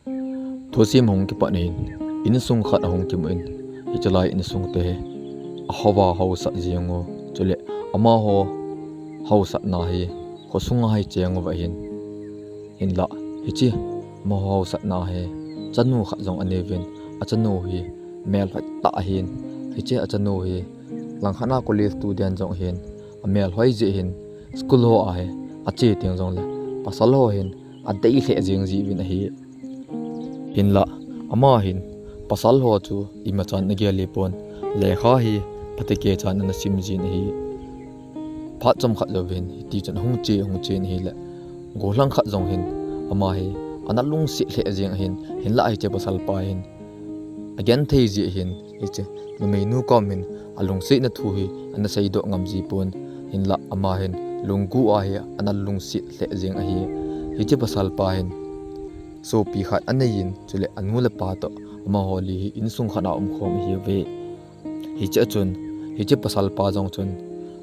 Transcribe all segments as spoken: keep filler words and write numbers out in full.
Thusim hung kipat in, insung khat ahung kimu in, hiche lai insung te hi, ahoiya haosat jeng u, chule amaho haosatna hi, khosunga hi cheng uva ahin. Hinlah, hiche amaho haosatna hi, chanu khat jong anei uvin, achanu hi, melhoi tah ahin, hiche achanu hi, langkhat a college student jong ahin, amelhoi jeh hin, school ho a hi, ache teng jongle, pasal ho hin, adei lheh jeng jiuvin ahi. Hinlah, ama hin, pasal ho chu imachan agel pon, lekha hi phatecha chan ana sim jin ahi. Phat chomkhat jouvin, hiti chun ahung che, ahung che in ahile, gollhang khat jong hin, ama hi, ana lungset lheh jeng ahin, hinlah hiche pasal pa hin, agenthei jeh hin, hiche, numeinu kom hin, alungsetna thu hi, ana seidoh ngam ji pon, hinlah ama hin, lunggel a hi, ana lungset lheh jeng ahi, hiche pasal pa hin, sopi khat anei in, chule anu le apa toh, amaho li hi, insung khat a umkhom ahiuve. Hiche a chun, hiche pasal pa jong chun,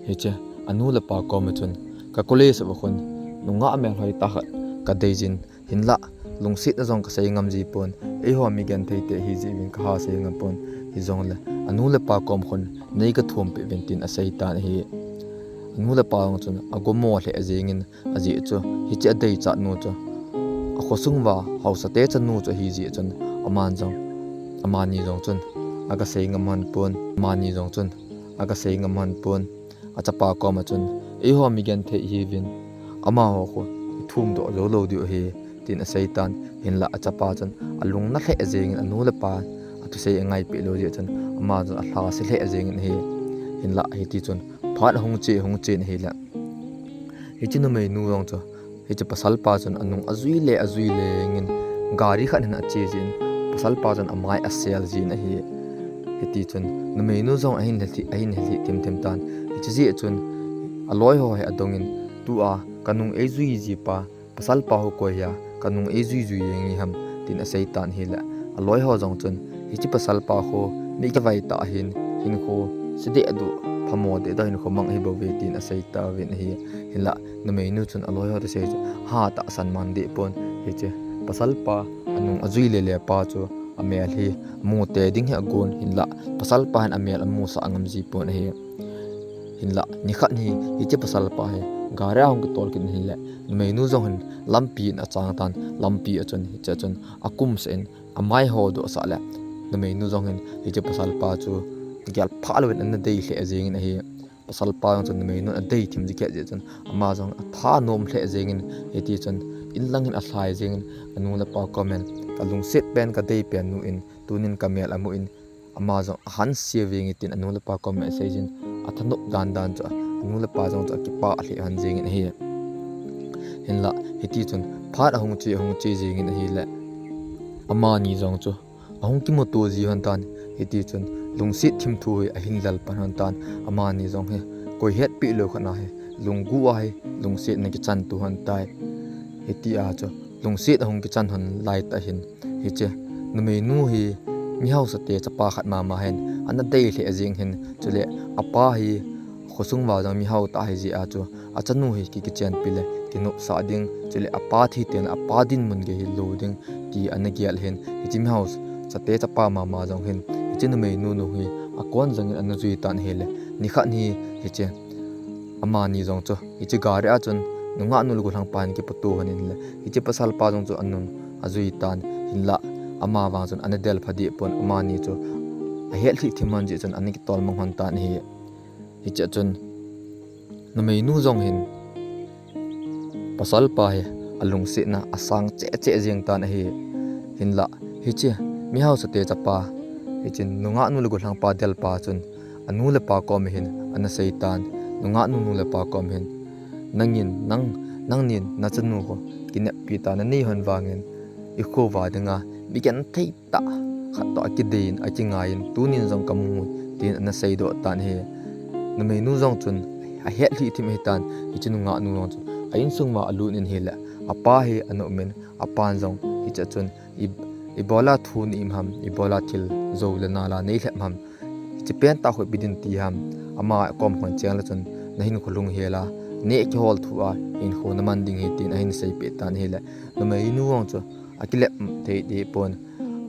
hiche, anu le apa kom a chun, ka college uva khun, nungah melhoi tah khat, kadei jin, hinlah, lungsetna jong kasei ngam ji pon, eiho mi genthei te ahi jeh uvin kaha sei ngam pon, hijongle, anu le apa kom khun, nei kathum peh uvin tin asei tan ahi. Anu le apa jong chun, agomo lheh jeng in, ajeh chu, hiche adeichat nu chu, akhosung uva, haosate chanu chu ahi jeh chun, aman jong, amani jong chun, aga sei ngam hon pon, amani jong chun, aga sei ngam hon pon, achapa kom a chun, eiho mi genthei ihiuvin, amaho khu, ithum doh jou lou diu ahi, tin asei tan, hinlah achapa chun, alung na lheh jeng in anu le apa, athusei angai peh lou jeh chun, ama chun alhase lheh jeng in ahi, hinlah hiti chun, phat ahung che, ahung che in ahile. Hiche numeinu jong chu, hiche pasal pa chun anung ajui le, ajui le jeng in, gari khat hin ache jin, pasal pa chun amai asel jin ahi. Hiti chun, numeinu jong ahin helhih, ahin helhih thim thim tan. Hiche jeh chun, aloi ho hi adong in, tua, kanung eijui ji pa, pasal pa ho koi hia, kanung eijui jui jeng e ham, tin asei tan ahile. Aloi ho jong chun, hiche pasal pa ho, mi kivai tah ahin, hinkho, se deh duh, phamo deh duh, hinkho mang ahi bouve, tin asei tauvin ahi. Hinlah, numeinu chun aloi ho toh asei chu, hatah san man deh pon, hiche, pasal pa, anung ajui le le pa chu, amel hi, amu tei ding hi agon, hinlah, pasal pa hin amel amusah ngam ji pon ahi. Hinlah, nikhat hi, hiche pasal pa hi, gari a hung kitol kit in ahile, numeinu jong hin, lampi in achang tan, lampi a chun, hiche a chun, akumsah in, amai ho dohsah le, numeinu jong hin, hiche pasal pa chu, gelphah louvin ana dei lheh jeng in ahi. Pasal pa jong chun numeinu adei thim ji khet jeh chun, ama jong athanom lheh jeng in, hiti chun, in lang in alhai jeng in, anu le apa kom in, kalungset pen, kadei pen nu in, tunin kamel amu in, ama jong ahanse veng e tin anu le apa kom in asei jin, athanop dan dan chu, anu le apa jong chu akipah lheh hon jeng in ahi. Hinlah, hiti chun, phat ahung che, ahung che jeng in ahile, amani jong chu, ahung kimuto ji hon tan, hiti chun, lungset thim thu hi ahin lhal pan hon tan, amani jong hi, koi hetpeh lou khat na hi, lunggel a hi, lungsetna kichan to hon tai. Hiti a chu, lungset ahung kichan hon lai tah hin, hiche, numeinu hi, mi haosate chapa khat mama hin, ana dei lheh jeng hin, chule, apa hi, khosung uva jong mi hao tah ahi jeh a chu, achanu hi ki, kichenpi le, kinopsah ding, chule, apa thi teng le, apa dinmun gei hi lo ding, ti ana gel hin, hiche mi haosate chapa mama jong hin, hiche numeinu nu hi, akon jang in ana jui tan ahile, nikhat hi, hiche, amani jong chu, hiche gari a chun, nungah nu le gollhang pa hin kiputo hon in le, hiche pasal pa jong chu anung ajui tan, hinlah, ama vang chun ana del pha deh pon, amani chu, ahet lhih thim hon jeh chun ana kitol mang hon tan ahi. Hiche a chun, numeinu jong hin, pasal pa hi, alungsetna asang cheh cheh jeng tan ahi. Hinlah, hiche, mi haosate chapa, hiche, nungah nu le gollhang pa del pa chun, anu le apa kom a hin, ana sei tan, nungah nu nu le apa kom a hin, nangin, nang, nangnin, nachanu ho, kineppi tah nanei hon vangin, ikho uva dinga, mi genthei tah khat toh akidei in, akingai in, tunin jong kamu, tin ana seidoh tan ahi. Numeinu jong chun, ahet lhih thim ahi tan, hiche nungah nu jong chun, a insung uva alut in ahile, apa hi ana um in, apan jong, hiche a chun, i, ibola thu nei im ham, ibola thil jou le nal a nei lhep ham, hiche pen tah khu ipi din ti ham, ama kom hon cheng le chun, nahinkho lunghel a, neh kihol thu a, hinkho naman ding ahi tin ahin seipeh tan ahile, numeinu jong chu, akilep thei dipon.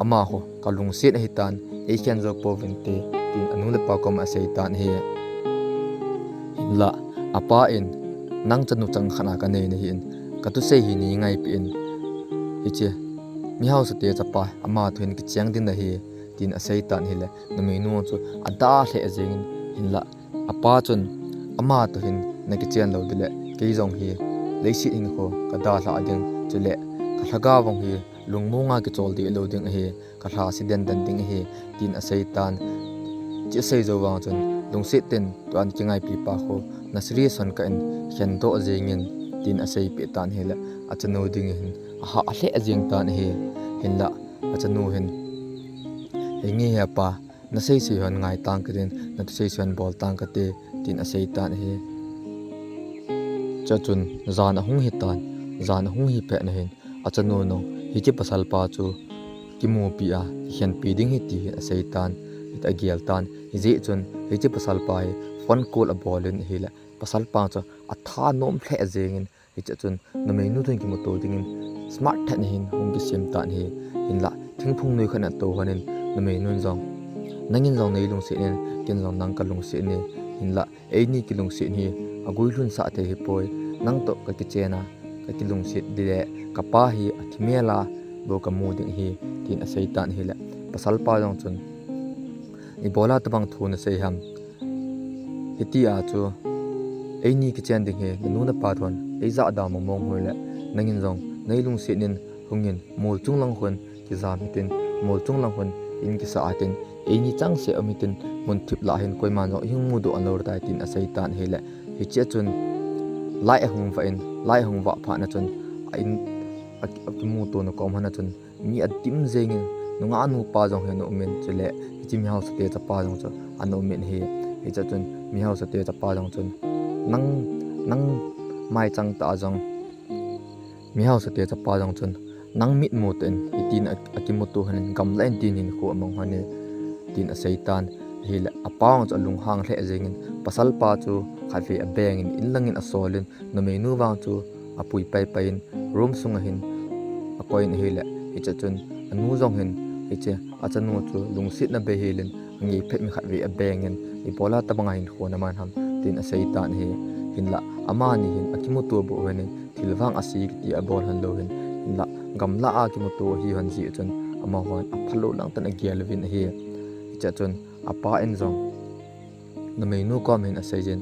Ama ho kalungset ahitan, eikhen jou pouvinte, tin anu le apa koma aseitan ahi. Hinlah, apa in, nang chanu chang khat a kanei nahin, kathusei hi neingaipi in. Hiche, mihaosate chapa, ama toh hin kicheng ding nahi, tin aseitan ahile, numeinu chu adalheh jengin, hinlah, apa chun, ama toh hin nakichen lou ding le, kei jong hi, leiset hinkho kadalhah ding, chule, kalhagao vang hi, lungmonga kichol deh lou ding ahi, kalha se denden ding ahi, tin aseitan. Hiche asei jou vang chun, lungset tah in, tua kingaipi pa khu, na serious hon kah in, khendoh jengin, tin aseipeh tan ahile, achanu ding hin, ahah lheh jeng tan ahi, hinlah, achanu hin, henge hepa, naseisei hon ngaitang katin, naseisei hon boltang kate, tin aseitan ahi. Chuchun, jan ahung hitan, jan ahung hi pet nahin, achanu nung, hiche pasalpa chu, kimupi a, kikhenpi ding ahi ti hin aseitan, hiti ageltan, hijeh chun, hiche pasalpa hi, phone call abolin ahile, pasalpa chu, athanom lheh jengin, hiche chun, numeinu toh hin kimuto dingin, smart tah in ahin, hung kisem tan ahi, hinlah, thingphung noi khat in atoh lhonin, numeinun jong, nangin jong neilungset in, ken jong nang kalungset in, hinlah, eini kilungset hi, aguilhunsah thei ahipoi, nang toh kakichen a, kakilungset ding le, kapa hi, athimel a, bou kamu ding ahi, tin aseitan ahile, pasalpa jong chun, ibola tobang thu nasei ham, hitia chu, eini kichen ding hi, nanu napa toh hin, eijahda mongmong hile, nangin jong, neilungset in, hungin, mol chung lang khun, kijam hitin, mol chung lang khun, in kisah hitin, eini changseh um hitin, mun thip lah hin, koiman jong ihung mudoh lou tai, tin aseitan ahile, hichea chun, light ahung vah in, light ahung vah phat na chun, a in, a, akimutona kom hon a chun, mi adim jengin, nungah nupa jong hi ana umin, chule, hiche mihaosate chapa jong chu, ana umin ahi, hichea chun, mihaosate chapa jong chun, nang, nang maichang tah a jong, mihaosate chapa jong chun, nang mitmu tah in, hitin a, akimuto hon in, gamlah in tin hinkho amang hon e, tin aseitan, ahile, apa jong chu alunghang lheh jengin, pasalpa chu, khatvei abengin, in langin asolin, numeinu vang chu, apui paipai in, room sunga hin, akoiyin ahile, hichea chun, anu jong hin, hiche, achanu chu, lungsetna bei helin, angei phet mi khatvei abengin, ibola tobanga hinkho naman ham, tin aseitan ahi, hinlah, amani hin, akimuto bou hon in, thil vang ase kiti abol hon lou hin, hinlah, gamlah a kimuto ahi hon jeh chun, amahon, aphalou lang tah in agel uvin ahi, hichea chun, apa in jong, numeinu kom hin aseijin,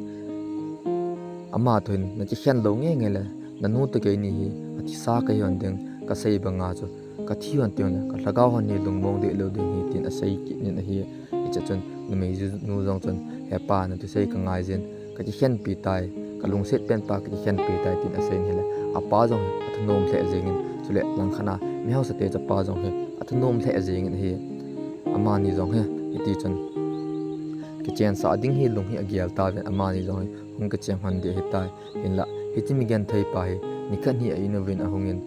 ama toh hin, nakikhen lou ngeingei le, nanu toh keini hi, athisa kahi hon ding, kasei banga chu, kathi hon teng le, kalhagao hon hi lungmong deh lou ding ahi, tin asei kit in ahi, hichea chun, numeinu jong chun, hepa, nathusei kangaijin, kakikhenpi tai, kalungset pen pa kakikhenpi tai, tin aseiyin ahile, apa jong hi, athanom lheh jengin, chule, langkhat a, mihaosate chapa jong hi, athanom lheh jengin ahi, amani jong hi, hitichun, kichensah ding hi lung hi agel tauvin, amani jong hi, hung kicheng hon ding ahitai, hinlah, hiche mi genthei pa hi, nikhat hi a in uvin ahungin,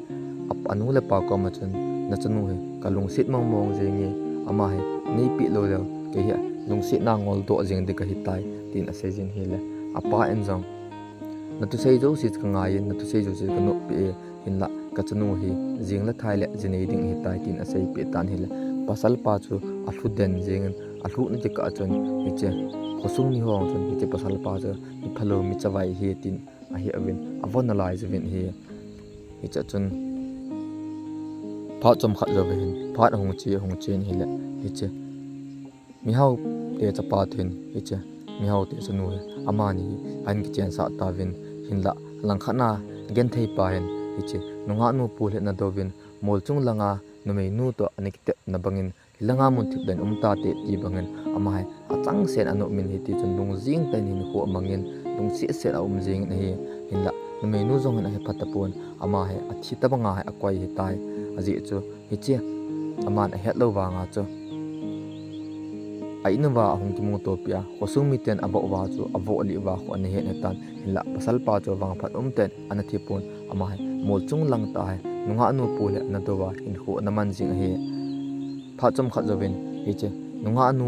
a, anu le apa koma chun, nachanu hi, kalungset mongmong jenge, ama hi, neipeh lou leu, kei hi, lungsetna ngoldoh jeng ding kahitai, tin aseijin ahile, apa in jong, nathusei jouse kangaiyin, nathusei jouse kanoppeh e, hinlah, kachanu hi, jing le thai le, jinei ding ahitai, tin aseipeh tan ahile, pasalpa chu, alhu den jengin, alhuhna kikah chun, hiche, khosung miho chun, hiche pasalpa chu, mi phalou, mi chavai ahi, tin ahe uvin, avon nalai jouvin ahi, hichea chun, phat chomkhat jouva hin, phat ahung che, ahung chen ahile, hiche, mihaote chapa toh hin, hiche, mihaote chanu hi, amani hi, ahin kichensah tauvin, hinlah, langkhat a, genthei pa hin, hiche, nungah nu pu hi ana douvin, mol chung langa, numeinu toh, ana kitepna bangin, hilanga mun thip lah in um tate ti bangin, ama hi, achangseh in ana umin hitichun, lungjing tah in hinkho amangin, lungsetset a um jengin ahi, hinlah, numeinu jong hin ahe phatapon, ama hi, athi tobanga hi, akoi ahitai, ajeh chu, hiche, aman ahet lou vanga chu, a in uva ahung kimutopeh a, khosung miten avoh uva chu, avoh lih uva khu ana het ahitan, hinlah, pasalpa chu vangphat umtah in ana thipon, ama hi, mol chung lang tah hi, nungah nu pu hi ana douva, hinkho ana man jing ahi. Phat chomkhat jouvin, hiche, nungah nu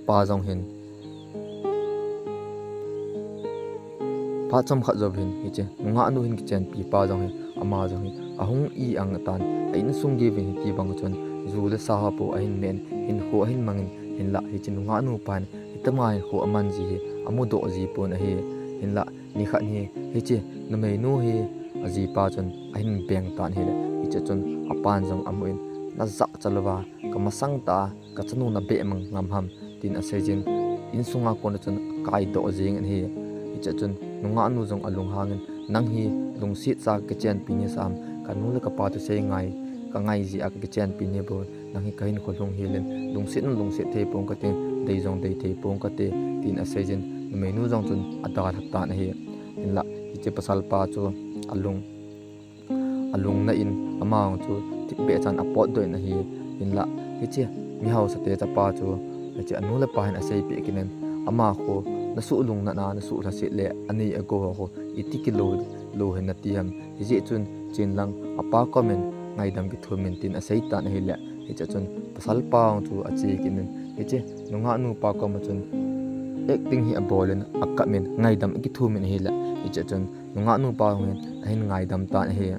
pa jong hin, phat chomkhat jouva hin, hiche, nungah nu hin kichenpi pa jong hi, ama jong hi, ahung i ang tan, a insung gei uvin hiti bang chun, ju le sa ho po ahin men, hinkho ahin mangin, hinlah hiche nungah nupa hin, hitama hinkho aman ji hi, amudoh ji pon ahi, hinlah, nikhat hi, hiche, numeinu hi, ajipa chun, ahin beng tan ahile, hiche chun, apan jong amun, najah cha louva, kamasang tah, kachanu nabeh mang ngam ham, tin aseijin, insunga kona chun akaidoh jengin ahi. Hiche chun, nungah nu jong alunghangin, nang hi lungset cha kichenpi nasa ham, kanu le kapa thusei ngai, kangai jeh a kakichenpi nabou, nang hi kahinkho lhung helin, lungset nalungset thei pong kate, dei jong dei thei pong kate, tin aseijin, numeinu jong chun adalha tan ahi. Hinlah, hiche pasalpa chu alung alungna in, ama jong chu thipbeh chan apotdoh in ahi. Hinlah, hiche, mihaosa te chapa chu, hiche anu le apa hin aseipeh kit in, ama kho, nasuh lungnatna, nasuh lhaset le, anei agou ho kho, iti kilou, lou hin nati ham. Hijeh chun, chen lang, apa komin, ngaidam kithumin tin asei tan ahile, hiche chun, pasalpa jong chu ache kit in, hiche, nungah nupa koma chun, acting hi abolin, akapmin, ngaidam akithumin ahile, hiche chun, nungah nupa jong hin ahin ngaidam tan ahi.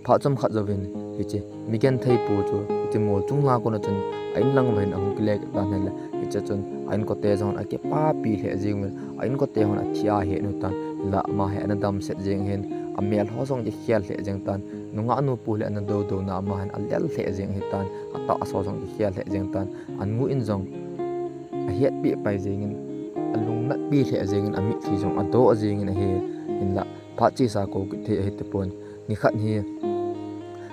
Phat chomkhat jouvin, hiche, migentheipa chu, hiche mol chunga kona chun, a inlang uva hin ahung kile tan ahile, hiche chun, a inkote jong akipapi lheh jengin, a inkote hon athi ahet u tan, hinlah ama hi ana damset jeng hin, amel ho jong akikhel lheh jeng tan, nungah nupa le ana doudou na ama hin alel lheh jeng ahitan, atahsa ho jong akikhel lheh jeng tan, anu in jong ahetpi pai jengin, alungnatpi lheh jengin, amitlhi jong adoh jengin ahi, hinlah, phat chesa kou kit thei ahi tapon. Nikhat hi,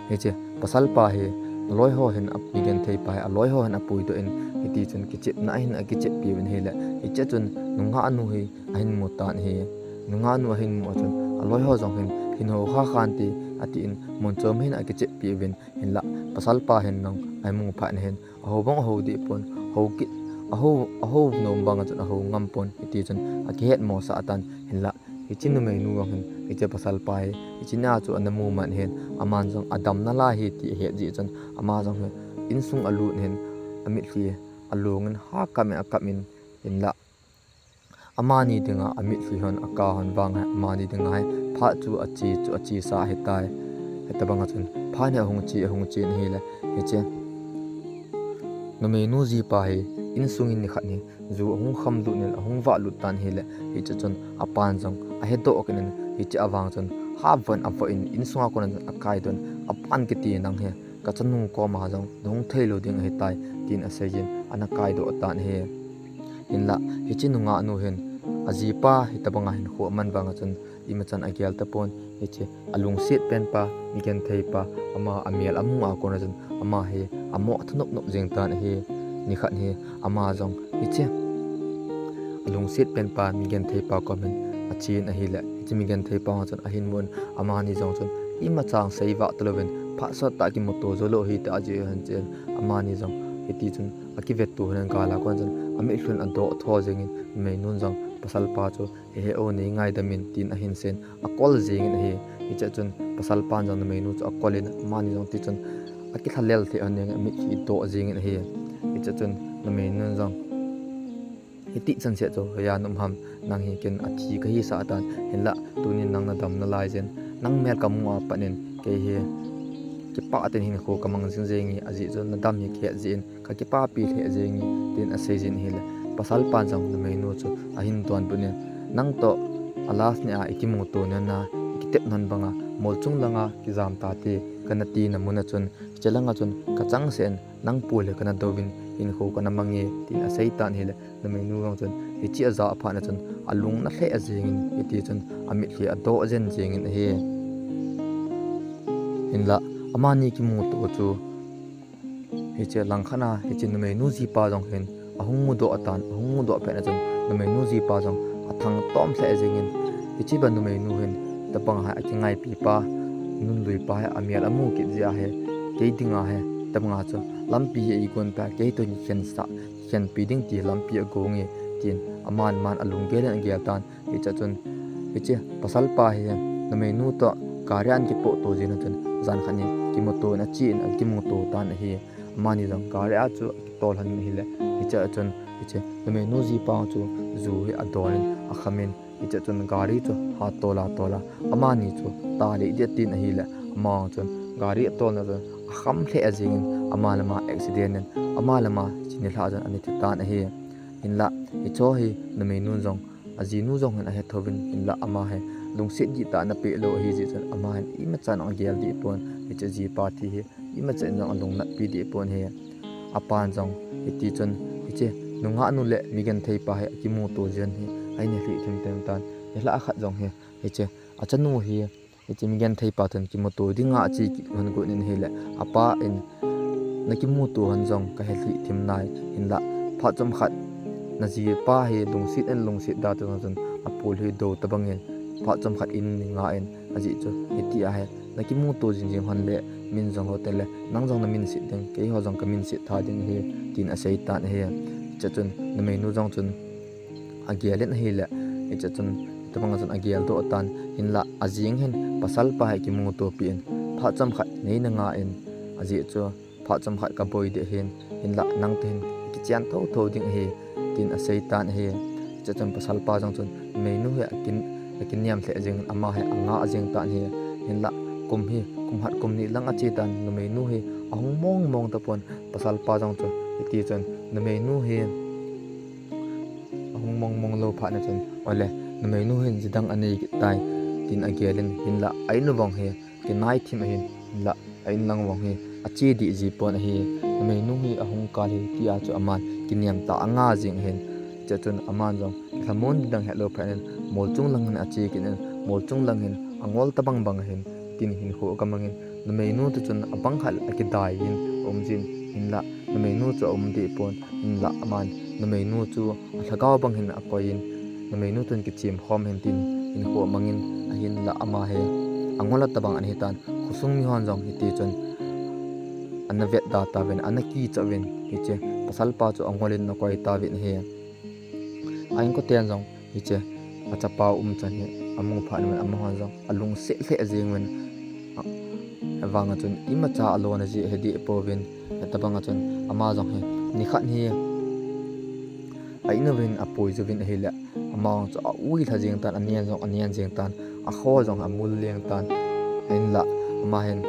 hiche, pasalpa hi, aloi ho hin a, migentheipa hi, aloi ho hin apuidoh in, hiti chun kichepna hin akicheppi uvin ahile, hiche chun nungah nu hi ahin mu tan ahi. Nungah nu ahin mu a chun, aloi ho jong hin, hin ho kha khan ti, atin, mun chom hin akicheppi uvin, hinlah, pasalpa hin jong, ahin mu phat in hin, ahou bang ahou deh pon, hou kit, ahou, ahou nom bang a chun, ahou ngam pon, hiti chun, akihet mosah tan, hinlah, hiche numeinu jong hin, hiche pasalpa hi, hiche nia chu ana mu man hin, aman jong adam nalai ahi ti ahet jeh chun, ama jong hin, insung alut hin, amitlhi, alungin, ha kamin, akamin, hinlah. Amani dinga, amitlhi hon, aka hon vang hi, amani dinga hi, phat chu ache, chu achesa ahitai. Hitabang a chun, phat hi ahung che, ahung che in ahile, hiche. Numeinu jipa hi, insungin nikhat hi, ju ahung khamlut in, ahung vahlut tan ahile, hiche chun apan jong ahedoh kit in, hiche avang chun, ha von avoh in, insunga kona chun akaidoh in, apan kiti nang hi, kachanu koma jong, nahung theilou ding ahitai, tin aseijin, ana kaidoh tan ahi. Hinlah, hiche nungah nu hin, ajipa hitabanga hinkho aman vang a chun, imachan agel tapon, hiche, alungset penpa, migentheipa, ama amel amu a kona chun, ama hi, amo thanop nop jeng tan ahi, nikhat hi, ama jong, hiche, alungset penpa, migentheipa komin, achen ahile, hiche migentheipa chun, ahin mun, amani jong chun, imacha seivah talouvin, phat sot tah kimuto joulou ahi tia ajeh hin chun, amani jong, hiti chun, akivetto hin gala kona chun, amitlhi hin adoh tho jengin, numeinun jong, pasalpa chu, hehe o nei ngaidam in, tin ahin seiyin, akol jengin ahi, hiche chun, pasalpan jong numeinu chu akolin, amani jong tichun, akilhalel thei hon jengin, amitlhi doh jengin ahi, hiche chun, numeinun jong, hiti chanseh chu, hoiya na um ham, nang hi ken athi kahisah tan, hinlah, tunin nang nadam nalai jeh in, nang mel kamu a pat in, kei hi, kipah tah in hinkho kamang jing jenge, ajeh chu nadam hi kahet jeh in, kakipapi lheh jenge, tin aseijin ahile, pasalpan jong numeinu chu ahin donbut in, nang toh, a last nia ikimuto nana, ikitep nan banga, molchung langa kijam tate, kana tina muna chun, hiche langa chun, kachangseh in, nang pu le kana douvin, hinkho kana mange, tin aseitan ahile, numeinu jong chun, hiche ajah phat na chun, alung nalheh jengin, hiti chun, amitlhi adoh jen jengin ahi. Hinlah, amani kimuto chu, hiche langkhat a, hiche numeinu jipa jong hin, ahung mudoh tan, ahung mudoh pet na chun, numeinu jipa jong, athangtom lheh jengin, hiche bang numeinu hin, tabang hi akingaipipa, nunluipa hi, amel amu kit jeh ahi, kei dinga hi, tabanga chu, lampi hi eigonpa, kei toh kikhensa, kikhenpi ding ti lampi agonge, tin, aman man alunggel in agel tan, hiche chun, hiche, pasalpa hi, numeinu toh, gari a ana kipohto jeh na chun, jankhat in, kimuto in achen, akimuto tan ahi, amani jong, gari a chu, akitol lhon in ahile, hiche chun, hiche, numeinu jipa chu, ju hi adonin, akhamin, hiche chun, gari chu, ha tola tola, amani chu, taleh ding atin ahile, Ama chun gari atolna chun akham lheh jengin ama le ama accident in ama le ama hiche nilhah chun ana thi tan ahi. Hinlah hicheho hi numeinu jong ajinu jong hin ahethouvin, hinlah ama hi lungset dihtah ana peh lou ahi jeh chun ama hin imacha jong agel deh pon, hiche ajipa thi hi imacha in jong alungnatpi deh pon ahi. Apan jong hiti chun hiche nungah nu le migenthei pa hi akimuto jeh hi ahin lhih thim thim tan. Nilhah khat jong hi hiche achanu hi hiche migenthei pa toh kimuto dinga ache kit hon got in ahile, apa in, nakimuto hon jong kahe lhih thim nai, hinlah phat chomkhat najipa hi lungset in lungset da chun apol hi do tobangin phat chomkhat in nga in ajeh chu hitia hi nakimuto jing jing hon le min jong ho teng le nang jong namin set ding, keiho jong kamin set tha ding ahi, tin asei tan ahi. Hiche chun numeinu jong chun agel in ahile, hiche chun hitobanga chun ageldoh tan, hinlah ajing hin pasalpa hi kimuto peh in phat chomkhat neina nga in, ajeh chu phat chomkhat kaboi deh ahin, hinlah nang toh hin kichen thotho ding ahi, tin asei tan ahi. Hiche chun pasalpa jong chun numeinu hi akin, akinem lheh jengin ama hi anga jeng tan ahi. Hinlah kum hi kum khat kum ni lang ache tan, numeinu hi ahung mong mong tapon, pasalpa jong chu hiti chun numeinu hi ahung mong mong lou phat na chun, ole, numeinu hin jidang anei kit tai, tin agel in, hinlah a-in u vang hi kinai thim ahin, hinlah a-in lang vang hi ache deh ji pon ahi. Numeinu hi ahung kal hitia chu aman kinem tah anga jeng ahin. Hiche chun aman jong kilhamon dang hetlou phat in mol chung lang hin ache kit in, mol chung lang hin angol tobang bang ahin, tin hinkho aga mangin, numeinu toh chun abang khat le akidai in aum jin, hinlah numeinu chu aum deh pon, hinlah aman numeinu chu alhagao bang hin akoi in, numeinu toh hin kichem khom hin tin hinkho amangin, ahinlah ama hi angol tobang ana hitan, khosung mihon jong hiti chun ana vetda tauvin, ana kicha uvin, hiche pasalpa chu angol in ana koi tauvin ahi. A-inkoten jong hiche achapa umchan hi amu phat uvin amahon jong alungset lheh jeng uvin, a, ahivanga chun imacha alona jeh hi deh pouvin, hitobanga chun ama jong hi nikhat hi a-in uvin apui jouvin ahile, ama jong chu aui lha jeng tan, anen jong anen jeng tan, akho jong amul leng tan, hinlah ama hin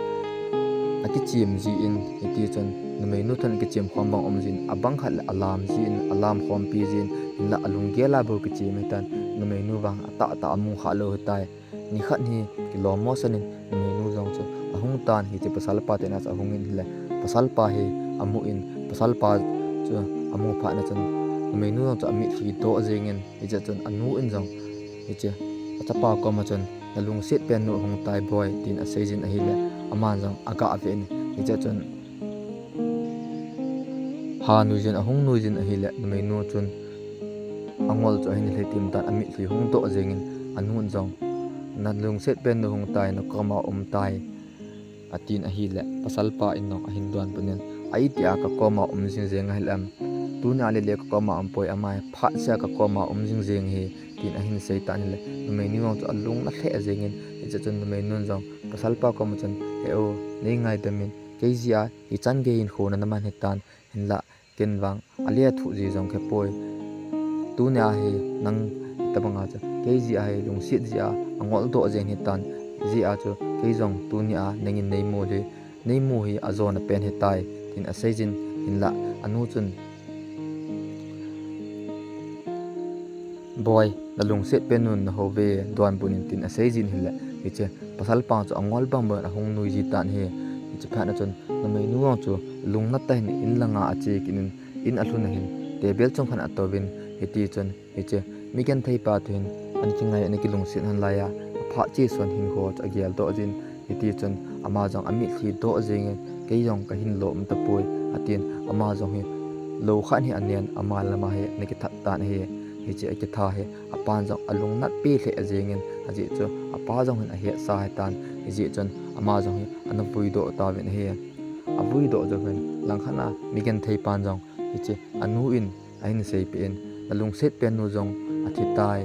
akichem jin, hiti chun numeinu toh hin kichem khom bang um jin, abang khat le alam jin, alam khompi jin, hinlah alunggel a bou kichem ahitan, numeinu vang atahtah amu khalou ahitai. Nikhat hi kilom mosan in numeinu jong chu ahung tan, hiche pasalpa te in'a chu ahungin ahile, pasalpa hi amun, pasalpa chu amu phat na chun numeinu jong chu amitlhi doh jengin, hiche chun anu in jong hiche achapa koma chun, nalungset pennu ahung tai boi, tin asei jin ahile, aman jong aga ven, hiche chun ha nui jin, ahung nui jin ahile, numeinu chun angol chu ahin lheitim tan, amitlhi hung doh jengin, anun jong, nalungset pennu ahung tai, nakoma um tai, atin ahile, pasalpa in jong ahin donbut in, a itia kakoma um jing jeng ahile, tunia lele kakoma umpoi, ama hi phatsea kakoma um jing jeng ahi, tin ahin sei tan ahile, numeinu jong chu alung na lheh jengin, hiche chun numeinun jong pasalpa koma chun, he o, nei ngaidam in, kei jeh a hichan gei hinkho naman hitan, hinlah ken vang alethuh ji jong khepoi. Tunia hi nang hitobanga chu kei jeh a hi lungset jeh a angol doh jeng hitan, hijeh a chu kei jong tunia nangin neimu hi, neimu hi ajona pen hitai, tin asei jin, hinlah anu chun, boi, nalungset pennun nahouve, donbut in, tin asei jin ahile, hiche pasalpa chu angol bang bangin ahung nui ji tan ahi. Hiche phat na chun numeinu jong chu lungna tah in in langa ache kit in, in alhun ahin, table chung khat atouvin, hiti chun hiche migentheipa toh hin ana kingai, ana kilungset hon laiya, aphat cheh son hinkho chu ageldoh jin, hiti chun ama jong amitlhi doh jengin, kei jong kahin lom tapoi, atin, ama jong hi lou khat hi anen, ama le ama hi ana kithat tan ahi. Hiche akitha hi apan jong alungnatpi lheh jengin, ajeh chu apa jong hin ahetsa hitan, hijeh chun ama jong hi ana vuidoh tauvin ahi. Avuidoh jouvin langkhat a migentheipan jong hiche anu in ahin seipeh in, nalungset pennu jong athi tai,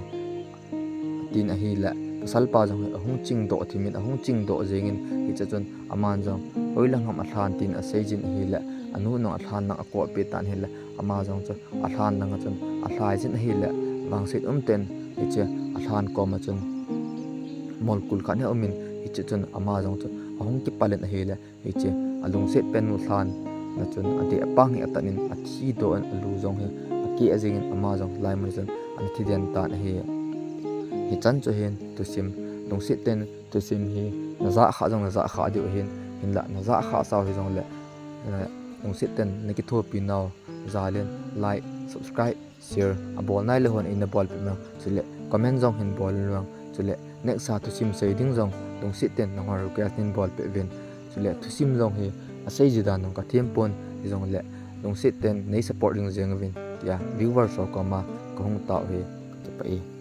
atin ahile, pasalpa jong hi ahung chingdoh thimin, ahung chingdoh jengin, hiche chun aman jong, hoilang ham alhan, tin asei jin ahile, anu in jong alhan lang akoppeh tan ahile, ama jong chu alhan langa chun alhai jin ahile, vangset umtah in hiche alhan koma chun molkul khat hi aumin, hiche chun ama jong chu ahung kipalin ahile, hiche alungset pen nu lhan na chun adeh apang hi atanin, athi doh in alu jong hi akeh jingin, ama jong hilai mun chun ana thi den tan ahi. Hichan chu hin thusim, lungset ten thusim hi najah kha jong najah kha diu ahin, hinlah najah kha sau hijongle, eh, lungset ten nakithopi nau jal in like, subscribe, share abol nailou hon eina bolpeh uvin, chule comment jong hin bol uvin, chule next a thusim sei ding jong lungset ten nangho request in bolpeh uvin, chule thusim jong hi asei ji dan jong kathem pon, hijongle lungset ten nei support ding jeng uvin tia viewers ho koma kahung tao hi, kakipah e.